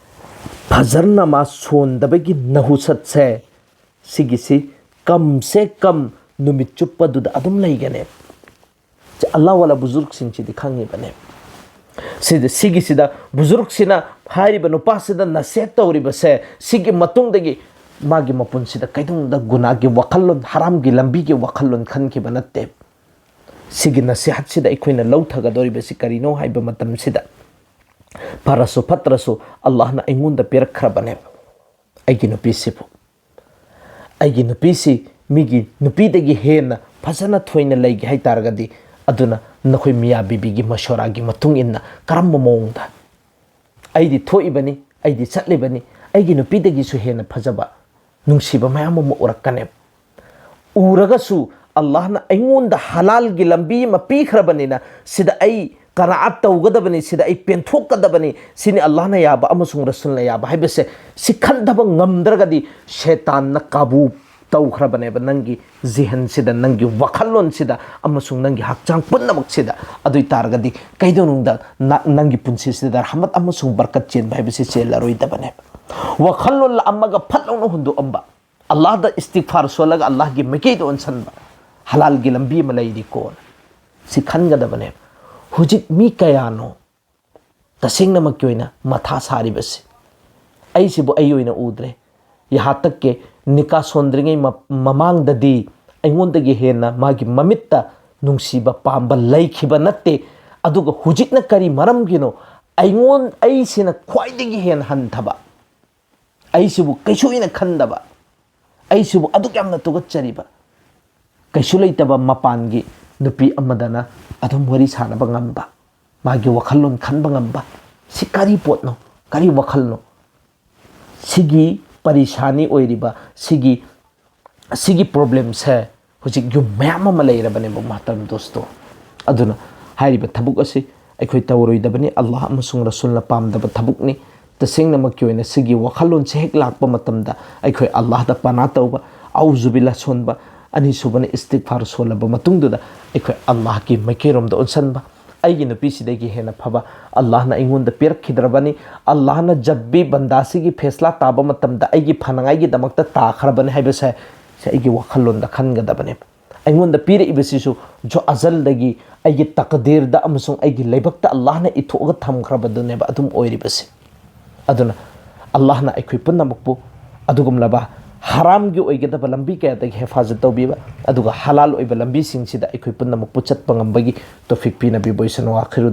ꯐꯖꯔ ꯅꯃꯥꯖ ꯁꯣꯟꯗꯕꯒꯤ ꯅꯍꯨꯁꯠꯁꯦ, ꯁꯤꯒꯤꯁꯤ ꯀꯝꯁꯦ ꯀꯝ ꯅꯨꯃꯤꯠ ꯆꯨꯞꯄꯗꯨꯗ ꯑꯗꯨꯝ ꯂꯩꯒꯅꯦꯕ꯫ ꯑꯜꯂꯥꯍ ꯋꯥꯂꯥ ꯕꯨꯖꯨꯔꯒꯁꯤꯡꯁꯤꯗꯤ ꯈꯪꯉꯤꯕꯅꯦ꯫ ꯁꯤꯗ, ꯁꯤꯒꯤꯁꯤꯗ ꯕꯨꯖꯨꯔꯒꯁꯤꯅ ꯍꯥꯏꯔꯤꯕ ꯅꯨꯄꯥꯁꯤꯗ ꯅꯁꯤꯍꯠ ꯇꯧꯔꯤꯕꯁꯦ, ꯁꯤꯒꯤ ꯃꯇꯨꯡꯗꯒꯤ ꯃꯥꯒꯤ ꯃꯄꯨꯟꯁꯤꯗ ꯀꯩꯗꯧꯅꯨꯡꯗ ꯒꯨꯅꯥꯒꯤ ꯋꯥꯈꯜꯂꯣꯟ, ꯍꯔꯥꯝꯒꯤ ꯂꯝꯕꯤꯒꯤ ꯋꯥꯈꯜꯂꯣꯟ ꯈꯟꯈꯤꯕ ꯅꯠꯇꯦ꯫ ꯁꯤꯒꯤ ꯅꯁꯤꯍꯠꯁꯤꯗ ꯑꯩꯈꯣꯏꯅ ꯂꯧꯊꯒꯗꯧꯔꯤꯕꯁꯤ ꯀꯔꯤꯅꯣ ꯍꯥꯏꯕ ꯃꯇꯝꯁꯤꯗ, ꯐꯔꯁꯨ ꯐꯠꯇ꯭ꯔꯁꯨ ꯑꯜꯂꯥꯍꯅ ꯑꯩꯉꯣꯟꯗ ꯄꯤꯔꯛꯈ꯭ꯔꯕꯅꯦꯕ ꯑꯩꯒꯤ ꯅꯨꯄꯤꯁꯤꯕꯨ꯫ ꯑꯩꯒꯤ ꯅꯨꯄꯤꯁꯤ ꯃꯤꯒꯤ ꯅꯨꯄꯤꯗꯒꯤ ꯍꯦꯟꯅ ꯐꯖꯅ ꯊꯣꯏꯅ ꯂꯩꯒꯦ ꯍꯥꯏ ꯇꯥꯔꯒꯗꯤ, ꯑꯗꯨꯅ ꯅꯈꯣꯏ ꯃꯤꯌꯥ ꯕꯤꯕꯤꯒꯤ ꯃꯁꯣꯔꯥꯒꯤ ꯃꯇꯨꯡ ꯏꯟꯅ ꯀꯔꯝꯕ ꯃꯑꯣꯡꯗ ꯑꯩꯗꯤ ꯊꯣꯛꯏꯕꯅꯤ, ꯑꯩꯗꯤ ꯆꯠꯂꯤꯕꯅꯤ, ꯑꯩꯒꯤ ꯅꯨꯄꯤꯗꯒꯤꯁꯨ ꯍꯦꯟꯅ ꯐꯖꯕ, ꯅꯨꯡꯁꯤꯕ ꯃꯌꯥꯝ ꯑꯃ ꯎꯔꯛꯀꯅꯦꯕ꯫ ꯎꯔꯒꯁꯨ ꯑꯜꯂꯥꯍꯅ ꯑꯩꯉꯣꯟꯗ ꯍꯂꯥꯜꯒꯤ ꯂꯝꯕꯤ ꯑꯃ ꯄꯤꯈ꯭ꯔꯕꯅꯤꯅ, ꯁꯤꯗ ꯑꯩ ꯀꯅꯥꯑꯠ ꯇꯧꯒꯗꯕꯅꯤ, ꯁꯤꯗ ꯑꯩ ꯄꯦꯟꯊꯣꯛꯀꯗꯕꯅꯤ, ꯁꯤꯅꯤ ꯑꯜꯂꯥꯍꯅ ꯌꯥꯕ ꯑꯃꯁꯨꯡ ꯔꯁꯨꯜꯅ ꯌꯥꯕ ꯍꯥꯏꯕꯁꯦ꯫ ꯁꯤ ꯈꯟꯊꯕ ꯉꯝꯗ꯭ꯔꯒꯗꯤ ꯁꯦꯇꯥꯟꯅ ꯀꯥꯕꯨ ꯇꯧꯈ꯭ꯔꯕꯅꯦꯕ ꯅꯪꯒꯤ ꯖꯤꯍꯟꯁꯤꯗ, ꯅꯪꯒꯤ ꯋꯥꯈꯜꯂꯣꯟꯁꯤꯗ ꯑꯃꯁꯨꯡ ꯅꯪꯒꯤ ꯍꯛꯆꯥꯡ ꯄꯨꯝꯅꯃꯛꯁꯤꯗ꯫ ꯑꯗꯨ ꯑꯣꯏ ꯇꯥꯔꯒꯗꯤ ꯀꯩꯗꯧꯅꯨꯡꯗ ꯅ-, ꯅꯪꯒꯤ ꯄꯨꯟꯁꯤꯁꯤꯗ ꯔꯍꯃꯠ ꯑꯃꯁꯨꯡ ꯕꯔꯀꯠ ꯆꯦꯟꯕ ꯍꯥꯏꯕꯁꯤ ꯆꯦꯜꯂꯔꯣꯏꯗꯕꯅꯦꯕ꯫ ꯋꯥꯈꯜꯂꯣꯟ ꯂꯥꯛꯑꯝꯃꯒ ꯐꯠ ꯂꯥꯎꯅ ꯍꯨꯟꯗꯣꯛꯑꯝꯕ, ꯑꯜꯂꯥꯍꯗ ꯏꯁꯇꯤꯛꯐꯥꯔ ꯁꯣꯜꯂꯒ ꯑꯜꯂꯥꯍꯒꯤ ꯃꯥꯏꯀꯩꯗ ꯑꯣꯟꯁꯟꯕ, ꯍꯂꯥꯜꯒꯤ ꯂꯝꯕꯤ ꯑꯃ ꯂꯩꯔꯤꯀꯣꯅ ꯁꯤ ꯈꯟꯒꯗꯕꯅꯦꯕ꯫ ꯍꯧꯖꯤꯛ ꯃꯤ ꯀꯌꯥꯅꯣ ꯇꯁꯦꯡꯅꯃꯛꯀꯤ ꯑꯣꯏꯅ ꯃꯊꯥ ꯁꯥꯔꯤꯕꯁꯤ? ꯑꯩꯁꯤꯕꯨ ꯑꯩ ꯑꯣꯏꯅ ꯎꯗ꯭ꯔꯦ꯫ ꯌꯍꯥ ꯇꯛ ꯀꯦ ꯅꯤꯀꯥ ꯁꯣꯟꯗ꯭ꯔꯤꯉꯩ ꯃ-, ꯃꯃꯥꯡꯗꯗꯤ ꯑꯩꯉꯣꯟꯗꯒꯤ ꯍꯦꯟꯅ ꯃꯥꯒꯤ ꯃꯃꯤꯠꯇ ꯅꯨꯡꯁꯤꯕ ꯄꯥꯝꯕ ꯂꯩꯈꯤꯕ ꯅꯠꯇꯦ꯫ ꯑꯗꯨꯒ ꯍꯧꯖꯤꯛꯅ ꯀꯔꯤ ꯃꯔꯝꯒꯤꯅꯣ ꯑꯩꯉꯣꯟ-, ꯑꯩꯁꯤꯅ ꯈ꯭ꯋꯥꯏꯗꯒꯤ ꯍꯦꯟꯅ ꯍꯟꯊꯕ, ꯑꯩꯁꯤꯕꯨ ꯀꯩꯁꯨ ꯍꯦꯟꯅ ꯈꯟꯗꯕ, ꯑꯩꯁꯤꯕꯨ ꯑꯗꯨꯛ ꯌꯥꯝꯅ ꯇꯨꯀꯠꯆꯔꯤꯕ, ꯀꯩꯁꯨ ꯂꯩꯇꯕ ꯃꯄꯥꯟꯒꯤ ꯅꯨꯄꯤ ꯑꯃꯗꯅ ꯑꯗꯨꯝ ꯋꯥꯔꯤ ꯁꯥꯟꯅꯕ ꯉꯝꯕ, ꯃꯥꯒꯤ ꯋꯥꯈꯜꯂꯣꯟ ꯈꯟꯕ ꯉꯝꯕ, ꯁꯤ ꯀꯔꯤ ꯄꯣꯠꯅꯣ? ꯀꯔꯤ ꯋꯥꯈꯜꯅꯣ? ꯁꯤꯒꯤ ꯄꯔꯤꯁꯥꯅꯤ ꯑꯣꯏꯔꯤꯕ ꯁꯤꯒꯤ, ꯁꯤꯒꯤ ꯄ꯭ꯔꯣꯕ꯭ꯂꯦꯝꯁꯦ ꯍꯧꯖꯤꯛ ꯌꯨꯝ ꯃꯌꯥꯝ ꯑꯃ ꯂꯩꯔꯕꯅꯦꯕ, ꯃꯍꯇꯔꯝ ꯗꯣꯁꯇꯣ꯫ ꯑꯗꯨꯅ ꯍꯥꯏꯔꯤꯕ ꯊꯕꯛ ꯑꯁꯤ ꯑꯩꯈꯣꯏ ꯇꯧꯔꯣꯏꯗꯕꯅꯤ꯫ ꯑꯜꯂꯥꯍ ꯑꯃꯁꯨꯡ ꯔꯁꯨꯜꯅ ꯄꯥꯝꯗꯕ ꯊꯕꯛꯅꯤ꯫ ꯇꯁꯦꯡꯅꯃꯛꯀꯤ ꯑꯣꯏꯅ ꯁꯤꯒꯤ ꯋꯥꯈꯜꯂꯣꯟꯁꯦ ꯍꯦꯛ ꯂꯥꯛꯄ ꯃꯇꯝꯗ ꯑꯩꯈꯣꯏ ꯑꯜꯂꯥꯍꯗ ꯄꯅꯥ ꯇꯧꯕ, ꯑꯎꯖꯨꯕꯤꯜꯂꯥ ꯁꯣꯟꯕ, ꯑꯅꯤꯁꯨꯕꯅ ꯏꯁꯇꯤꯛꯐꯥꯔ ꯁꯣꯜꯂꯕ ꯃꯇꯨꯡꯗꯨꯗ ꯑꯩꯈꯣꯏ ꯑꯜꯂꯥꯍꯀꯤ ꯃꯥꯏꯀꯩꯔꯣꯝꯗ ꯑꯣꯟꯁꯟꯕ, ꯑꯩꯒꯤ ꯅꯨꯄꯤꯁꯤꯗꯒꯤ ꯍꯦꯟꯅ ꯐꯕ, ꯑꯜꯂꯥꯍꯅ ꯑꯩꯉꯣꯟꯗ ꯄꯤꯔꯛꯈꯤꯗ꯭ꯔꯕꯅꯤ, ꯑꯜꯂꯥꯍꯅ ꯖꯕ ꯕꯤ ꯕꯟꯗꯥꯁꯤꯒꯤ ꯐꯦꯁꯂꯥ ꯇꯥꯕ ꯃꯇꯝꯗ ꯑꯩꯒꯤ ꯐꯅꯉꯥꯏꯒꯤꯗꯃꯛꯇ ꯇꯥꯈ꯭ꯔꯕꯅꯤ ꯍꯥꯏꯕꯁꯦ, ꯁꯤ ꯑꯩꯒꯤ ꯋꯥꯈꯜꯂꯣꯟꯗ ꯈꯟꯒꯗꯕꯅꯦꯕ꯫ ꯑꯩꯉꯣꯟꯗ ꯄꯤꯔꯛꯏꯕꯁꯤꯁꯨ ꯖꯣ ꯑꯖꯜꯗꯒꯤ ꯑꯩꯒꯤ ꯇꯛꯗꯤꯔꯗ ꯑꯃꯁꯨꯡ ꯑꯩꯒꯤ ꯂꯥꯏꯕꯛꯇ ꯑꯜꯂꯥꯍꯅ ꯏꯊꯣꯛꯑꯒ ꯊꯝꯈ꯭ꯔꯕꯗꯨꯅꯦꯕ ꯑꯗꯨꯝ ꯑꯣꯏꯔꯤꯕꯁꯦ꯫ ꯑꯗꯨꯅ ꯑꯜꯂꯥꯍꯅ ꯑꯩꯈꯣꯏ ꯄꯨꯝꯅꯃꯛꯄꯨ ꯑꯗꯨꯒꯨꯝꯂꯕ ꯍꯔꯥꯝꯒꯤ ꯑꯣꯏꯒꯗꯕ ꯂꯝꯕꯤ ꯀꯌꯥꯗꯒꯤ ꯍꯦꯐꯥꯖꯠ ꯇꯧꯕꯤꯕ, ꯑꯗꯨꯒ ꯍꯂꯥꯜ ꯑꯣꯏꯕ ꯂꯝꯕꯤꯁꯤꯡꯁꯤꯗ ꯑꯩꯈꯣꯏ ꯄꯨꯝꯅꯃꯛꯄꯨ ꯆꯠꯄ ꯉꯝꯕꯒꯤ ꯇꯧꯐꯤꯛ ꯄꯤꯅꯕꯤꯕ ꯑꯣꯏꯁꯅꯨ꯫ ꯑꯥꯈꯤꯔꯨ